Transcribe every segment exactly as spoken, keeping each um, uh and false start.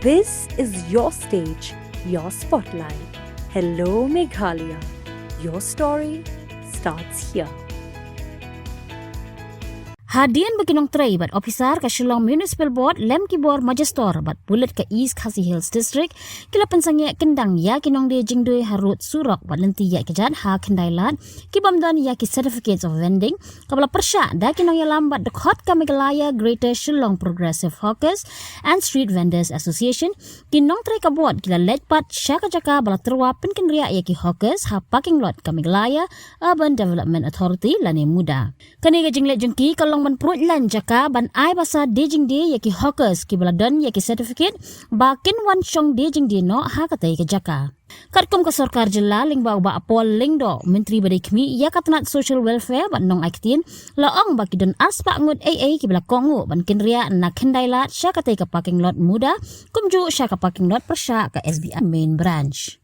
This is your stage, your spotlight. Hello Meghalaya. Your story starts here. Hadien ba ki nongtrei bad ophisar ka Shillong Municipal Board lem ki bor Majestor bad pulit ka East Khasi Hills District ki la pynsangeh kyndang ïa ki nongdie jingdie ha rud surok bad lynti ïaid kjat ha Khyndai Lad ki bym don ïa ki certificates of vending, kaba la pyrshah da ki nongïalam bad dkhot ka Meghalaya Greater Shillong Progressive Hawkers and Street Vendors Association, ki nongtrei ka board ki la leit pat sha ka jaka ba la tyrwa pynkynriah ïa ki hawkers ha parking lot ka Meghalaya Urban Development Authority lane MUDA. Kane ka jingleit jong ki ka long ban pruid lain jaka ban ai basa die jingdie ïa ki hawkers kiba la don ïa ki certificate ba kin wan shong die jingdie noh ha katei ka jaka. Katkum ka sorkar jylla lyngba u Bah Paul Lyngdoh, Myntri ba dei khmih ïa ka tnat Social Welfare bad Nongai Ktien, la ong ba ki don arspah ngut eiei kiba la kohnguh ban kynriah na Khyndai Lad sha katei ka parking lot MUDA, kumjuh sha ka parking lot pyrshah ka S B I Main Branch.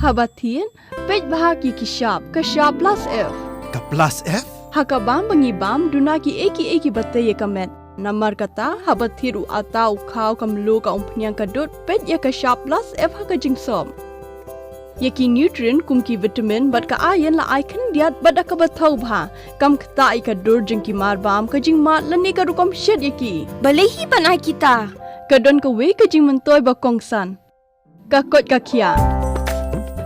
Haba thied, peit bha ki ki shap, ka shap plus F. Ka plus F? Ha ka bam ba ngi bam, duna kiei kiei kiba tei ïa ka met. Namar kata, haba thied u ata, u khaw, ka mluh, ka umphniang, ka dud, peit ïa ka shap plus F ha ka jingsop. Ïa ki nutrient kum ki vitamin bad ka iron la ai khyndiat bad da kaba thaw bha. Kam ktah ïa ka dur jong ki mar bam, ka jingmad lane ka rukom shet ïa ki. Balei hi ban ai kita? Ka don kawei ka jingmyntoi ba kongsan. Ka koit ka khiah.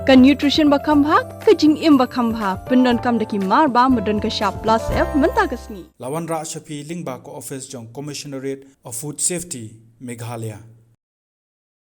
Ka nutrition ba kham bha, ka jingim ba kham bha. Pyndonkam da ki mar bam ba don ka shap plus F mynta ka sngi. La wanrah sha phi lyngba ka office jong Commissionerate of Food Safety, Meghalaya.